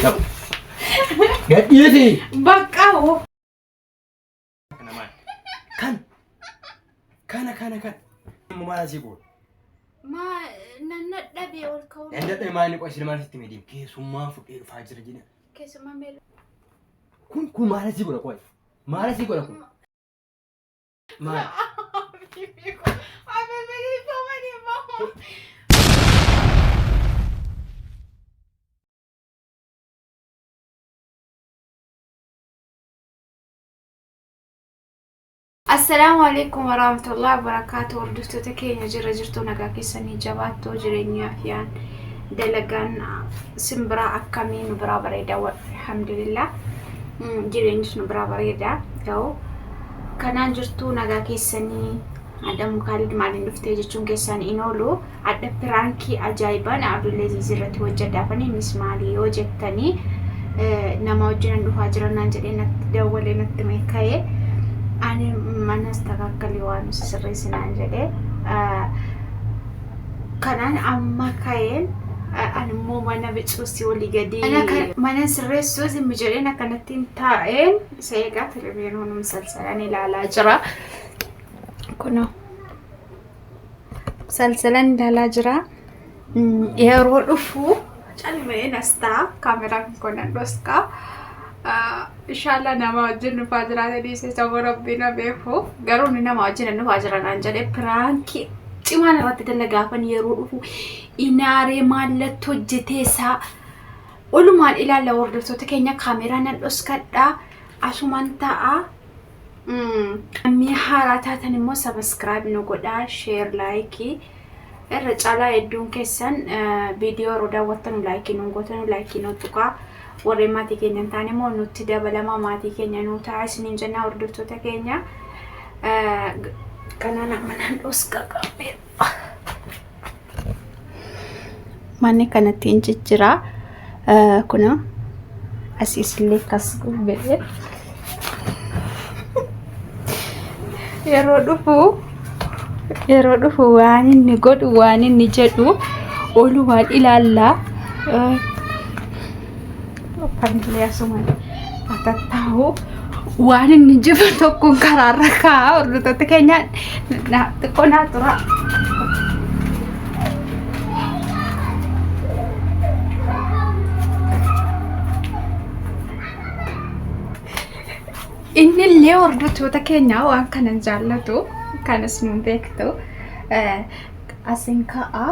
ta'u. Gadhiisi. Bakka hoo. Kan. Kana kana kana. Immoo maal asii goota? Maa nan dadhabee ol ka'uu. Nan dadhabe maal inni qo'asii maal sitti miidhiin keessummaa fudhee dhufaa jira jedha. Keessumaa meela. Kun kun maal asii godha qo'ay? Maal asii godha kun? Maal? Assalaamu alaikum warahmatullahi wabarakatuh. Hordoftoota keenya jirra jirtu nagaa keessanii jabaattuu jireenyaa fi dalagaan simbiraa akkamii nu biraa bareeda alhamdulillah. Jireenyis nu biraa bareeda ta'u kanaan jirtu nagaa keessanii Adamu Kaalid maaliin dhuftee jechuun keessan hin oolu. Adda piraankii ajaa'ibaan Abdulaziz irratti hojjedhaafan innis maali yoo jettanii nama wajjinan dhufaa jiran naan jedhee natti dawwalee natti himee ka'e. Ani mana astakaakkali waan sirreessi naan jedhee. Kanaan amma ka'een ani immoo mana bicuusi olii gadi. Mana sirreessuu zimmi jedheen akkanatti hin taa'een isa eegaa televiziyoon salsalan ilaalaa jira. Kunoo salsalan ilaalaa jira. Yeroo dhufu calmeen as ta'a. Kaameraan kun nan dhoska. Inshallah nama wajjin dhufaa jiraate dhiisee saba rabbii na beeku. Garuu inni nama wajjin dhufaa jira naan jedhee piraankii cimaan irratti dalagaafan yeroo dhufu inaaree mallattoo hojjetee isaa olumaan ilaalla hordoftoota keenya kaameraa nan dhoskadhaa asuman ta'a. Namni haaraa taatan immoo subscribe nu godhaa, share, like. Irra caalaa hedduun keessan viidiyoo yeroo daawwattan like nu gootan like nu tuqaa. Warreen maatii keenya hin taane immoo nutti dabalama maatii keenya nu ta'a isiniin jennaa hordoftoota keenya. Kanaan amma nan dhoska qabee. Manni kanatti hin jijjiraa. Kunoo asiis illee akkas godhee yeroo dhufu yeroo dhufu waan inni godhu waan inni jedhu olumaan ilaallaa. Uffanni asumaan atattaa'u waan inni jiru tokkoon karaarra kaa'a hordoftoota keenya xiqqoo naa tura. Inni illee hordoftoota keenya waan kanan jaallatu kanas nuun beektu asin ka'a.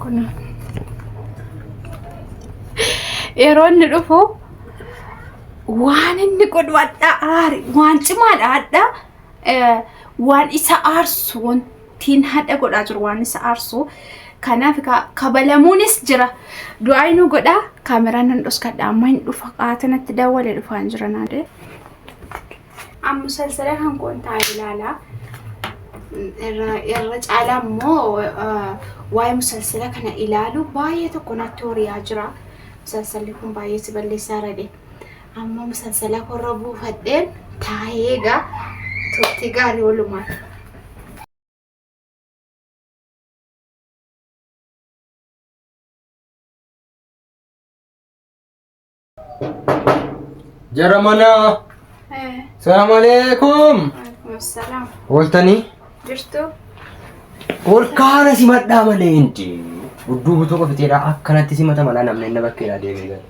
Kun yeroo inni dhufu waan inni godhu adda aari waan cimaadha adda waan isa aarsu wantiin hadha godhaa jiru waan isa aarsu kanaaf kabalamuunis jira du'aa inni godhaa kaameraan nan dhoskadha amma hin dhufa qaata natti dawwale dhufaan jira naadee. Amma salsala kan koon taa'e ilaala. Irra caalaa immoo waa'ee musalsala kana ilaalu baay'ee tokko natti horiyaa jira. Musalsalli kun baay'ee si balleessaa radhe. Amma musalsala korra buufadheen taa'ee egaa turtii gaarii walumaan. Jara mana. Salaam alaikum. Salaam. Ooltanii? Jirtu? Ol kaana simadhaa malee inti. Dudduuba tokko fiteedha akkanatti simata malaa namni inni bakkeedhaa deemee gara.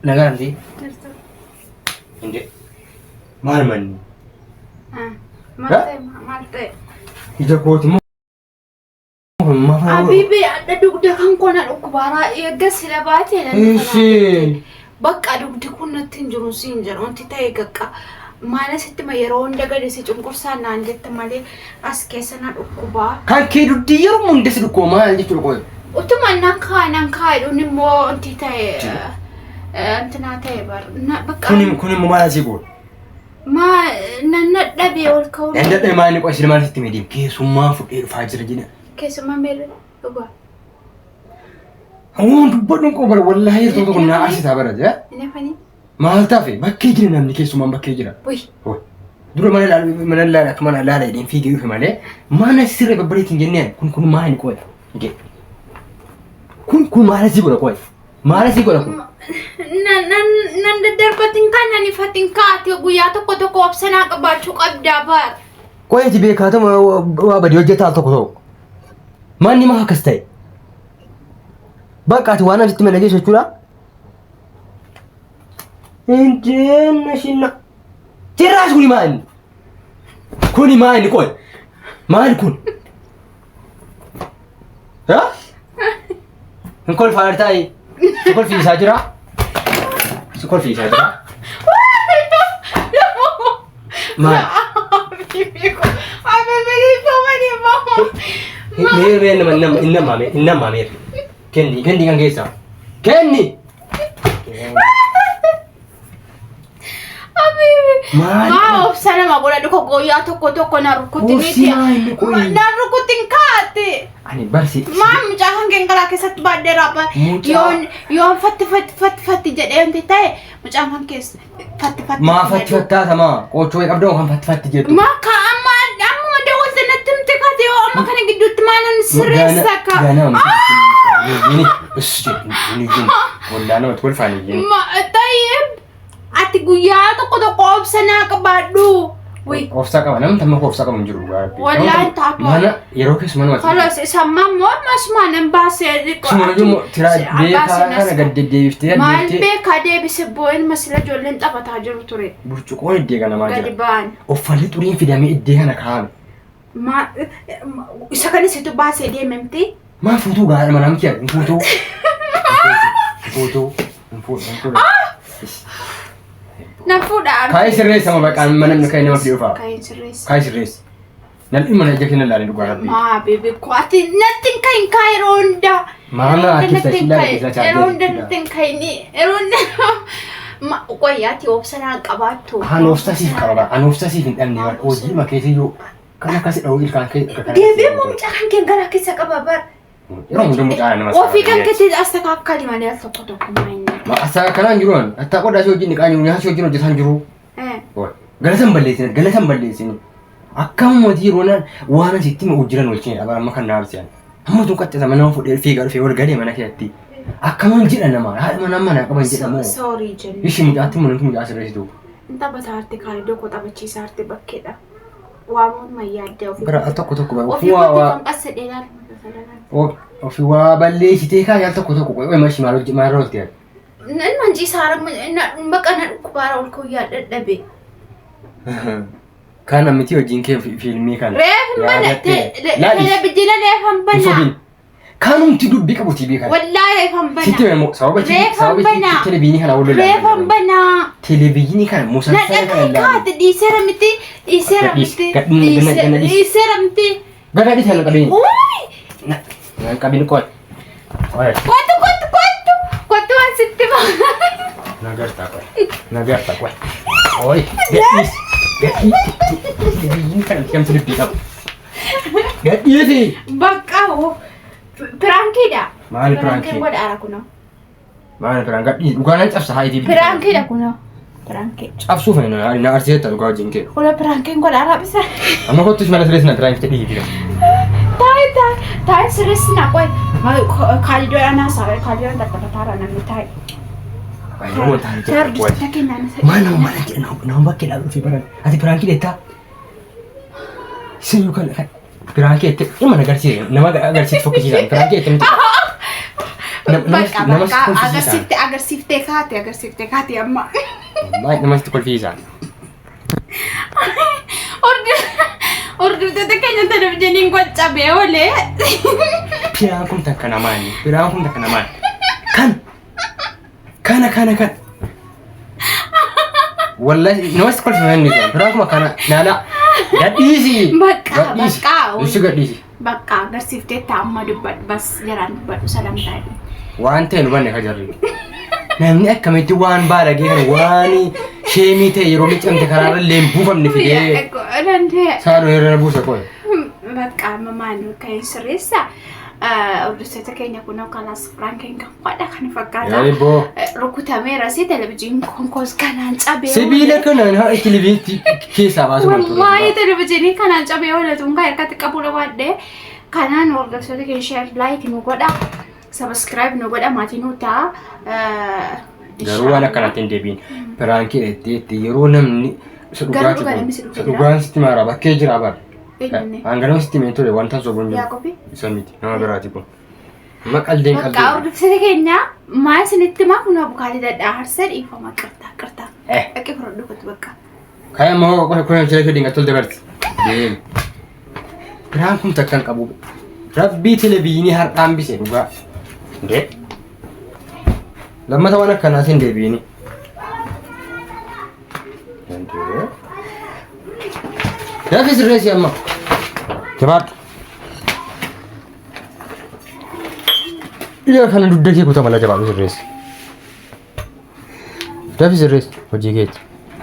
Nagaa miti? Jirtu. Inde. Maal manni? Maal ta'e? Maal ta'e? Ija kooti moo? Abibi adda dugda kan koo na dhukkubaaraa eegga sila baatee na Ishee. Bakka dugdi kun natti hin jiru siin jedhu wanti ta'e gaqqa. Maala sitti ma yeroo hunda gadi si cunqursaa naan jette malee as keessa na dhukkubaa. Kan kee dugdi yeroo hunda si dhukkuba maal jechuudha qoy. Utuma nan kaa nan kaa jedhuun immoo wanti ta'e wanti naa ta'e bar. Bakka Kun kun immoo maal asii godha? Maa nan dadhabee ol ka'uu. Nan dadhabe maal inni qo'asii maal sitti miidhiin keessummaa fudhee dhufaa jira jedha. Keessummaa meerre dhugaa. Waan dubbadhu hin qabu bara wallaahi yeroo tokko naa arsitaa bara jee. Hin hafanii. Maal taafe bakkee jira namni keessummaan bakkee jira. Uy. Hoi. Dura mana ilaalu mana ilaala akka mana ilaala jedheen fiigee dhufe malee mana siree babbareetiin jenneen kun kun maal inni qo'ata. Jee. Kun maal asii godha qoy? Maal asii godha kun? Nan daddarbatin kan nan ifatin kaate guyyaa tokko tokko obsanaa qabaachuu qabdaa baar. Qoy ati beekaatuma waa badii hojjetaa al tokko tokko. Manni maa akkas ta'e? Bakka ati waan asitti mana geessu jechuudha. Indeen shinna. Cirraas kuni maal? Kuni maal qoy? Maal kun? Ha? Hin kolfaa jirtaayi? Si kolfiisaa jira? Si kolfiisaa jira? Maal? Mee mee nama nama inni nama mee inni nama mee kenni kenni kan keessaa kenni. Maal? Maa obsa nama godhadhu koo guyyaa tokko tokko na rukutin Obsi maa inni qoyi? Na rukutin kaate. Ani barsi. Maa mucaa kan kee keessatti baadhee raaba. Mucaa- Yoon yoon fatti fatti fatti fatti jedhee wanti ta'e mucaan kan keessa fatti fatti. Maa fatti fattaatama qoochoo qabdoo kan fatti fatti jettu. Maa ka amma ammuma dawwalte natti himte kaate yoo amma kana gidduutti maa nan sirreessa ka. Ganama miti. Is jedhu ni jiru. Wallaan namatti kolfaan iyyee. Ma tayyib ati guyyaa tokko tokko obsa naa qabaadhu. Wi Obsa qaba namni tamma obsa qabu hin jiru dhugaa rabbii. Wallaan taatu. Mana yeroo keessa mana Kalas isa ammoo masumaan hin baasee. Suma iyyuu tira beekaa kana gad deddeebiftee Maal deddeebiftee beekaa deebise boo'een masila ijoolleen taphataa jiru ture. Burcuqoon iddee ganamaa Gadi jira. ba'an. Uffanni xuriin fidamee iddee kana kaa'ame. Isa kan isitu baasee deememti. Maa fuutuu gaara mana miti hin fuutuu. Hin fuutuu. Hin fuutuu. Hin fuutuu. Na fuudha. Kaayee sirreessa ma baqaan mana nu ka'ee nama fiduu fa'a. Kaayee sirreessa. Kaayee sirreessa. Nan dhimma na ija kenna ilaalee dhugaa rabbii. Maa beebe ko ati natti hin kayin kaa yeroo hundaa. Maal na Yeroo hunda harkifta natti hin ishii kayin. ilaalee keessaa Yeroo hunda chaarjii. natti hin kayini. Yeroo hunda. Qoyyaa ati obsa naan qabaattu. An obsa siif qaba. An obsa siif hin dhabne bar hojii ma keessa iyyuu kan akkasi dha'uu ilkaan kee akka kana. Deebi'ee immoo mucaa kan kee garaa keessa qaba bar. Yeroo hunda mucaa nama Ofii kan keetti astakaakali malee al tokko tokko maayinni. Ma astakaakalaan jiru an. Hattaa qodaa si wajjin dhiqaa jiru nyaata si wajjin hojjetaan jiru. Galatan balleessine galatan balleessine. Akkamumatti yeroo naan waan asitti ma hojjiran wajjin dha amma kan naarsiyan. Amma tun qaxxisa mana fuudhee fiigaa dhufee wal galee mana keessatti. Akkaman jedha nama haadha mana manaa qaban jedha moo. Soorii jennu. Ishi mucaatti moo namti mucaa sirreessitu. Taphataa arte kaanii dokko taphachiisaa arte bakkeedha. Waamuun mayyaa adda ofii. Bara al tokko tokko bara Ofii ofii waa kootti waa kan qasse dheeraa. ofii waa balleessitee kaa yaal tokko tokko qoy mashi maal hojii maal hojii ati. Nan manciisaara baqa na dhukkubaara ol kooyyaa dadhabe. Kana miti hojiin kee fiilmii kana. Reef hin bana. Televizyiina reef hin Hin bana. sobin. Kanumti dubbii qabu TV kana. Wallaahi reef hin bana. Sitti hime sababa Reef sababa hin bana. televizyiinii kana wal Reef hin bana. Televizyiinii kana Na musassala kana dhaqee ilaalu. kaate dhiiseera miti. Dhiiseera Gadhiisi, miti. gadhiisi, gana dhiisi. Dhiiseera miti. Gada dhiisi na qabin. Uuy! Na qabin qoy. Qoy. Kottu kottu kottu. Kottu waan sitti ba'a. Na gartaa qoy. Na gartaa qoy. Qoy. Gadhiisi. Gadhiisi. Televizyiinii kana kamtu dubbii qabu. Gadhiisi. Bakka hoo. Piraankiidha. Maali piraankii? Godhaara kunoo. Maali piraank gadhiisi dhugaa nan cabsa haa itti. Piraankiidha kunoo. Piraankii. Cabsuu fana na arsiisetta dhugaa wajjin kee. Kunoo piraankiin godhaara bisa. Amma kottus mana sirreessina piraank ta'e dhiisi. Taa'e taa'e taa'e sirreessina qoy. Kaalidoodhaan haasa'e kaalidoodhaan tattapataara namni taa'e. Hordoftoota keenyaan isa. Maal nama mana jedhe nama bakkee dhaabuu fi baran ati piraankii deettaa. Siyyuu kan piraankii jettee dhimma na agarsiise nama agarsiisu fokkisiisan piraankii jettee miti. Bakka Nama bakka kolfisiisan. agarsiifte agarsiiftee kaate agarsiiftee kaate amma. Namatti kolfisiisan. Hordoftoota keenya televizyiiniin qoccabee oolee. Piraan kun takka namaani. Piraan kun takka namaani. Kan kana kana kana. Wallahi namatti kolfisiisan inni kun. Piraan kun akkana naana gadhiisi. Bakka, Gadhiisi. bakka. Ibsi gadhiisi. Bakka agarsiiftee amma dubbadhu bas jaraan dubbadhu salamtaa. Waan ta'e nu banne ka jarri. Namni akkamitti waan baalagee kana waan sheemii ta'e yeroo miccamte karaarra illee hin buufamne fidee saaloo irra buusa qoy. Bakka amma maal kan sirreessa hordoftoota keenya kun kalaas piraankiin kan godha kan fakkaata. Yaani boo. Rukutameera si televizyiin konkoos kanaan cabee. Sibiila kanaan haa televizyiinii keessaa baasu Wallaahi televizyiinii kanaan cabee oolatu kan harkatti qabu labaadhe. Kanaan hordoftoota keenya share like nu godha. Subscribe nu godha maatii nu ta'a. Garuu waan akkanatti hin deebiin. Piraankii jettee itti yeroo namni isa Garuu dhugaati dhugaa kun namni si isa dhufee jira. dhugaan sitti maara bakkee jira bara. Eenyunni? Hanganama sitti himee ture wanta sobuun jiru. Yaaqobi. Isa miti nama biraati kun. Amma qaldeen Bakka qaldeen. hordoftoota keenya maal isinitti himaa kun abukaatii dhadhaa harsee dhiifama qirtaa qirtaa. Eh. Dhaqee fudhadhu kottu bakka. Kaya amma qofa kun jira fedhin gatol dabarti. Deem. Biraan kun takkan qabu. Rabbii televizyinii har'aan bise dhugaa. Ndee. Lammata waan akkanaas hin deebiini. Ndee. Dafii sirreessi amma. Jabaadhu. Ija kana dugda kee kuta mala jabaadhu sirreessi. Dafi sirreessi hojii keeti.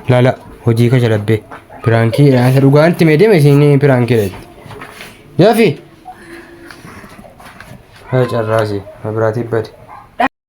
Laala hojii kasha dhabbee. Piraankii isa dhugaan itti mee deeme isin piraankii dha jetti. Dafi. Haa carraasi biraatii bade.